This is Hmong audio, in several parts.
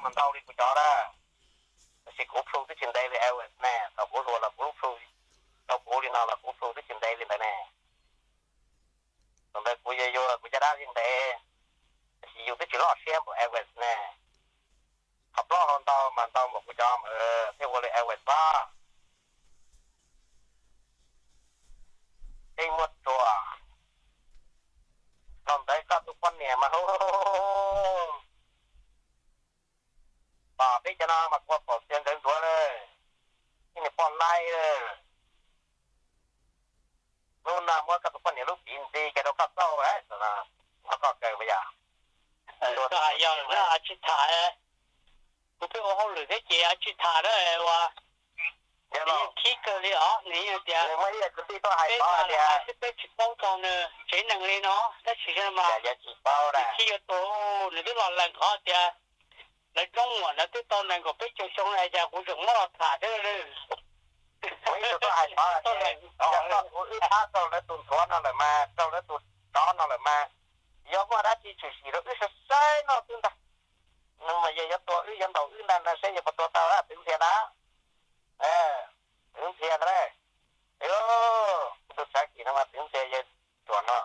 mas ntau li kuv cov lawm. Tab sis kuv plhu twb tsis ntev li Airways ne, thaum kuv hluas los kuv lub plhu, thaum kuv li no los kuv plhu twb tsis ntev li ntawd ne. Thaum ntawd kuv yuav yug los kuv caj dab yeej ntev, tab sis yus twb tsis loj siab npaum Airways ne. Qhov plaub hau ntau mas ntau npaum kuv cov mas thiaj ua li Airways pab. Tej muaj ruam, thaum ntawd koj tus poj niam mas hu, pom peb cov no mas kua paum txias nkawd ntsuav lawm, ib niag poj laib lawm. Hnub no muab koj tus poj niam lub piv ntxiv ces rau koj txauj, koj kaw yog. Koj hais yog na, tsis tham, kuv pheej ua hauj lwm thiab ces tsis tham na, ua nws yeej khib kawg li os, nws yeej tias peb mas hais xwb peb tsis paub txog nws tsev neeg li no, tab sis mas nws khib yuav tuag, nws twb los lees qhov tias lawv roob muam lawv twb tau nees nkaum peb caug xyoo no cas kuv tseem muab los tham thiab. Kuv ib tug tuaj hais tod, yog koj ua wb thab rau lawv tus ntxhuav no lawm mas, rau lawv tus tsov no lawm mas, yuav muaj dab tsi tshwm sim rau wb saib saib noj xwb ntag. Nws mas yog yuav tua wb, yuav ntaus wb ntag no, seb yuav puas tua tau, twv ntxhias ntag. Twv ntxhias ntag. Kuv tus tshav kis no mas twv ntxhias yawg ruam no.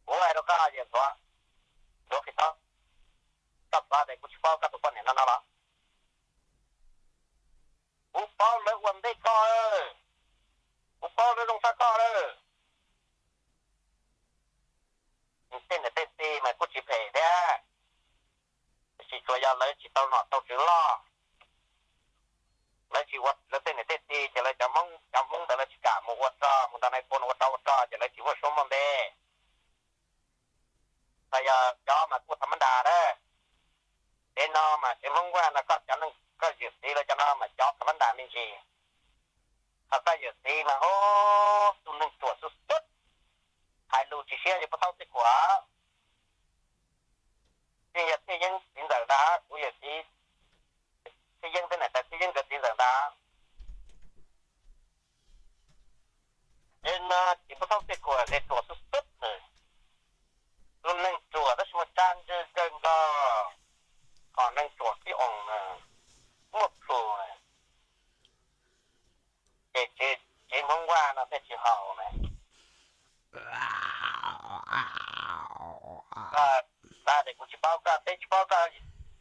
Kuv hais rau koj, yawg ntxhuav, ntxhuav qhis taub, koj xav tias kuv tsis paub koj tus poj niam no no los? Kuv paub lawv ua ntej koj, kuv paub lawv zoo tshaj koj lawm. Tej niam tej txiv mas kuj tsis phem thiab, tiam sis tsuas yog lawv tsis tau nom tau tswv loj. Lawv tsis ua, lawv tej niam tej txiv ces lawv cov Hmoob, cov Hmoob ntawd lawv tsis kam mus ua rog, mus nrog nais phoo ua rog ua rog ces lawv tsis muaj suab muaj npe. Txawm yog cov mas kuj tham mab nras lawm. Tsev no mas tsev Hmoob Vaj no, koj cov neeg koj yawm txiv lawv cov no mas cov tham mab nras me ntsis. Ho koj yawm txiv mas hu, tus neeg ruam xwb xwb. Hais lus tsis siab yuav puas thaub txij kuam. Yeej yog Txhiaj Yeeb txiv ntxawm ntag, kuv yawm txiv Txhiaj Yeeb thiab niam tais Txhiaj Yeeb nkawd txiv ntxawm ntag. Ces no tsis puas thaub txij kuam, neeg ruam xwb xwb na. Tus neeg ruam tab sis mas tsa ntswg kawg nkaus, hom neeg ruam tib oos na, muaj plhus na. Ces tsev Hmoob Vaj no thiaj tsis haum na. Koj xav tias kuv tsis paub koj, peb tsis paub koj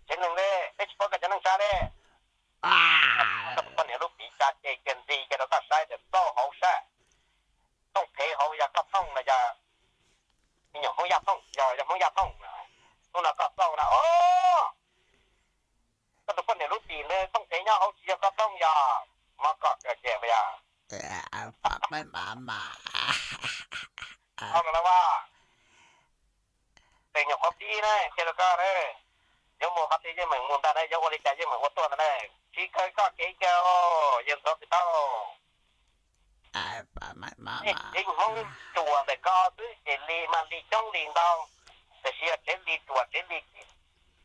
tsev neeg li, peb tsis paub koj cov neej tsa li. Koj tus poj niam lub piv tsa ces kiag ntxiv ces rau koj saib tias txauj hauv sab, tooj phev hauv yog koj thooj los yog me nyuam Hmoob Yaj thooj, yog, yog Hmoob Yaj thooj. Hnub no koj txauj na, o, koj tus poj niam lub tim ntawd tooj phev nyob hauv tsis yog koj thooj yog, mov kom kawg ces yog. Tau lawm los as. Tes nyuam qhuav pib na, qhia rau koj na, yuav mus qhov twg yeej meem mus ntag na, yuav ua li cas yeej meem ua tuaj ntag na. Tsis kawg koj kev kawg, yawg ntxhuav tsis tau. Tsev Hmoob ruam ntawm ko xwb ces li mas li coob li ntau, tiam sis yog tsev li ruam, tsev li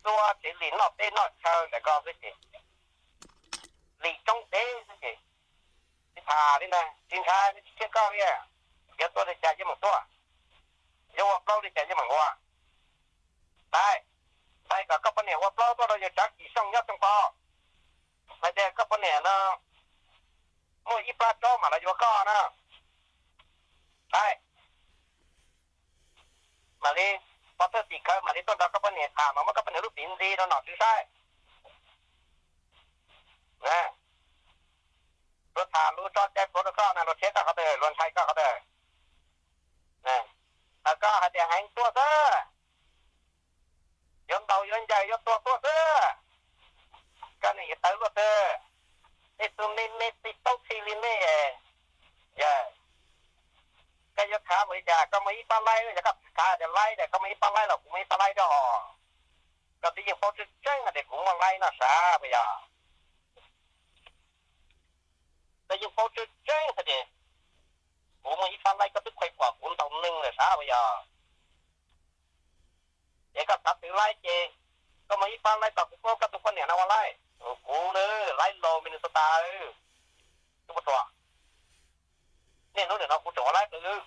txua, tsev li noj teb noj chaw ntawm ko xwb ces li coob deb xwb ces tsis tham li ntag, tsis ntshai, tsis khiav koj li. Yuav tuaj li cas yeej meem tuaj, yuav ua plaub li cas yeej meem ua. Ntxhais, ntxhais kom koj poj niam ua plaub tuaj rau yawg Tsav Kim Xyooj nyob Xyooj Pov, hais tias koj poj niam no muaj ib plab tsaub mam los yuav koj na. Ntxhais, mam li, pov thawj tim khawv mam li tuaj nrog koj poj niam tham mas muab koj poj niam lub piv ntxiv rau nom tswv saib. Luag tham lus tso cai plhuav rau koj na, luag tshiab koj qhov twg, luag ntshai koj qhov twg? Koj hais tias heev tuaj xwb, yuav ntaus yuav ncaws yuav tua tuaj xwb, koj niam yuav tawv luaj twg? Tej tug me me txi taub txi li nej, yawg, koj yuav khav npaum li cas? Koj muaj ib pab laib, yog koj khav tias laib tias koj muaj ib pab laib los kuv muaj ib pab laib thiab os. Koj twb yeej paub tseeb tseeb hais tias kuv muaj laib no sav puas yog? Koj yeej paub tseeb tseeb hais tias kuv muaj ib pab laib, koj twb qhuaib pom kuv ntaus neeg lawm sav puas yog? Es koj xav twv laib ces koj muaj ib pab laib, kom kuv muab koj tus poj niam no ua laib. Kuv na, laib laus Minnesota, twb puas tsuas? Niaj hnub nim no kuv tseem ua laib rau wb.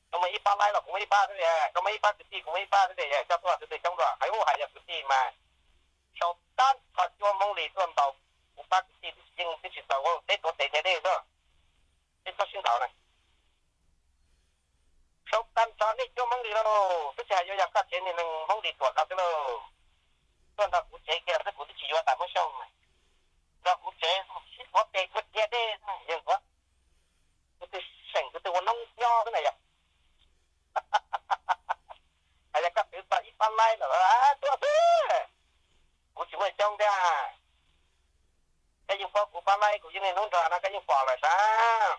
Koj muaj ib pab laib los kuv muaj ib pab xwb, koj muaj ib pab kwv tij kuv muaj ib pab xwb, coj tuaj tus twg coob dua, hais ub hais yog kwv tij mas sau tab txog cuab Hmoob Lis tuaj ntaus kuv pab kwv tij twb tsis yeej twb tsis txaus, peb tuav tes nrhiav dej xwb, peb txhob sib ntaus na. Sau tab txog nej cuab Hmoob Lis lauj, twb tsis hais yuav yog koj tsev neeg Hmoob Lis tuam ko xwb lauj. Tuaj nrog kuv tsev kiag xwb kuv twb tsis yuav tas Hmoob Xyooj, nrog kuv tsev sib tuav tes tuav nrhiav dej yeej tuav. Kuv twb seem kuv twb ua noob nyob xwb na yog. Hais yog koj twv txog ib pab laib lawm tuaj xwb, kuv tsis muaj coob thiab. Koj yeej paub kuv pab laib kuv yeej niaj hnub nrog no koj yeej pom lawm sav.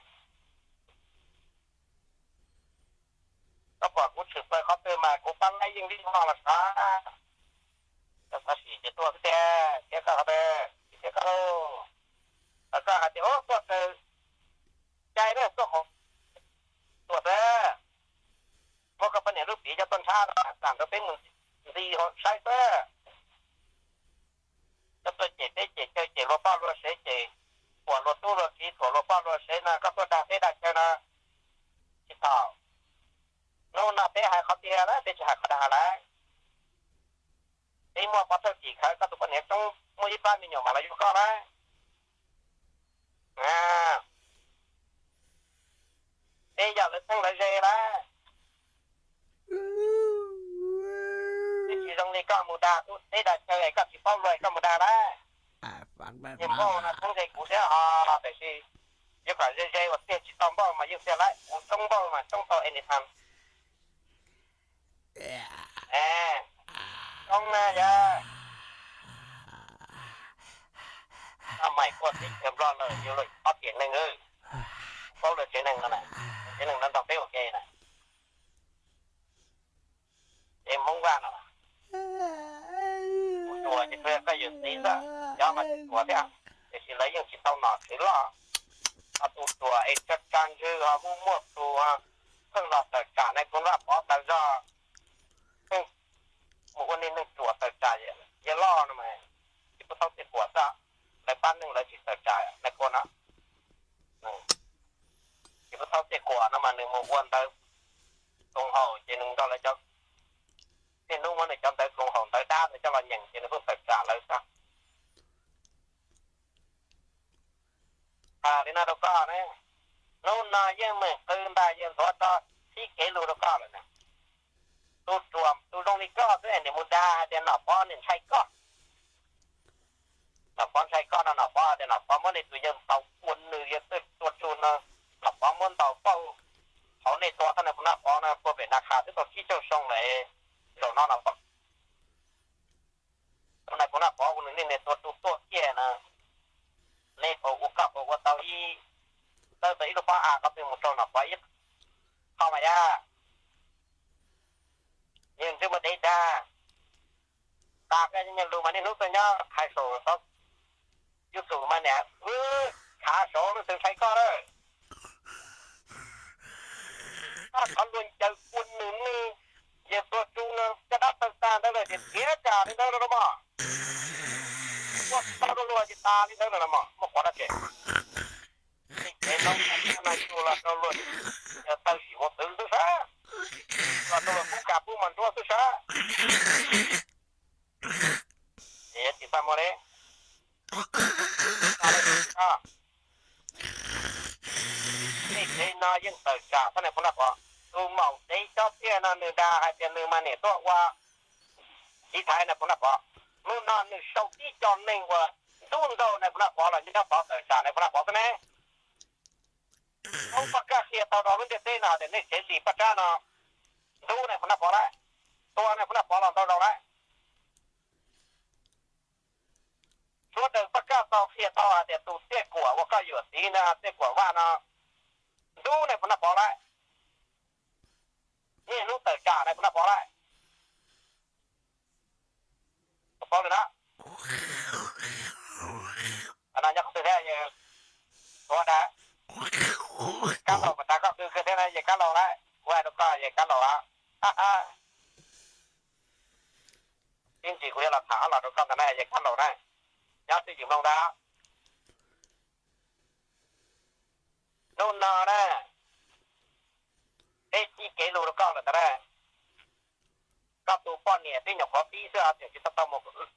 Koj pom kuv tshwm plaws qhov twg mas kuv pab laib yeej vij vog los sav. Koj xav sim ces tuaj xwb tiag, thiab koj qhov twg thiab koj lauj. Koj hais tias ub tuaj raws cai na, tuaj qhov tuaj xwb. Muab koj poj niam lub piv coj tuaj ntshab no xam rau peb mus ntxiv saib xwb. Coj tuaj cem teb cem chaw, cem luag poj luag sev, cem thuam luag tub luag kiv, thuam luag poj luag sev no, koj tuaj dag teb dag chaw no tsis txhaum. Hnub no peb hais qhov tiag lawm, peb tsis hais qhov dag lawm. Peb muaj pov thawj tim khawv koj tus poj niam tsoob, muaj ib pab me nyuam mam los yuav koj lawm. Peb yog lawv txheeb lawv ze lawm. Twb tsis zoo li koj mus dag tub teb dag chaw es koj tsis paub luag es koj mus dag lawm. Niag Npauj no txheeb ze kuv thiab ho, tiam sis yuav kom ze ze uas tiag tsis tau Npauj mas yeej tiag lawm, kuv tsoob Npauj mas tsoob tau anytime. Tsoob na yog. Koj mais kuaj teb chaws Nplog lawm yus lawm ob tiam neeg, paub lawv tsev neeg no na, tsev neeg no nrog peb ua ke na. Ces Hmoob Vaj no, tus ruam ces tsuas yog koj yawm txiv xwb, cov mas tsis ruam thiab, tiam sis lawv yeej tsis tau nom tswv loj. Ho tus ruam es tsa tsa ntswg ho muaj muaj tus pheej los tawm tsam nais phoo Vaj Pov tas zog, pheej mus ua niag neeg ruam tawm tsam yawg loj no mas tsis pub thaub tej kuam xwb, lawv pab neeg lawv tsis tawm tsam nais phoo no. Tsis pub thaub tej kuam no mas nws mus ua ntawv koom haum ces nws nrog lawv cov, niaj hnub muab nws cov ntawv koom haum ntawv dab ntawd coj los nyeem ces nws pheej tawm tsam lawv xwb. Li no rau koj ne, hnub no yeej meem qw ntag, yeej nthuav tso txhib kev lus rau koj lawm na. Tus ruam tus zoo li koj xwb es niam mus dag hais tias Nom Pov niam ntshai koj. Nom Pov ntshai koj no, Nom Pov hais tias Nom Pov muab nej tus yawg ntaus ua nws yawg twb tua tsug no, Nom Pov muab ntaus pauj hauv nej tua tau nais phoo Naj Pov no puag pem Naj Qha twb tau tsib caug xyoo lawm. Zaum no Nom Pov, nais phoo Naj Pov ua nws niaj niam tua tsug tuaj kiag na, nej puas ua, koj puas ua tau ib, tawb tau ib lub pob av qhov twg mus rau Nom Pov ib qho mas yog, yawg ntsej muag dev dag, tas koj nyiaj lus mas niaj hnub tuaj nyob hais saum YouTube mas niam wb khav saud leej twg ntshai koj lawm. Koj qhov luag ncaws ua nws niag yawg tua tsug no caj dab tawg tag ntawd lawm tias txiav tsa li ntawd los mog. Ua tau rau luag ces tas li ntawd lawm los mog, muaj qhov dab tsi. Tej kev hlub no yus los rau luag tawg sim ua txwv xwb sab, los rau luag pub kas pub mos nruab xwb sab. Es tsis txaj muag li. Tej kev no yeej tawm tsam xwb nais phoo Naj Pov. Tus maum dev cob tiag no nws dag hais tias nws mas niam tuaj ua tiv thaiv nais phoo Naj Pov. Hnub no nws sau tib co neeg uas ntub nraug nais phoo Naj Pov los nyob tod tawm tsam nais phoo Naj Pov xwb ne. Hmoob Paj Kaj qhia tau rau lub ntiaj teb no tias nej tsev Lis Paj Tsab no ntub nais phoo Naj Pov lawm, tua nais phoo Naj Pov los ntau zaus lawm. Suav daws Paj Kaj tau qhia tau hais tias tus Txiaj Kuam uas koj yuam txiv no, Txiaj Kuam Vaj no ntub nais phoo Naj Pov lawm, niaj hnub tawm tsam nais phoo Naj Pov lawm. Paub li na. Nyob qhov twg thiab, ua dag, Kab Laus mas tas koj qw kawg thiab na, yawg Kab Laus na, kuv hais rau koj yawg Kab Laus a. Ib ntsis kuv yuav los tham ob los rau koj ntag na yawg Kab Laus na, nyob twj ywm mloog ntag. Hnub no na, peb txib kev tu rau koj lawm ntag na. Koj tus poj niam twb nyuam qhuav pib xwb os, tseem tsis tau tau mus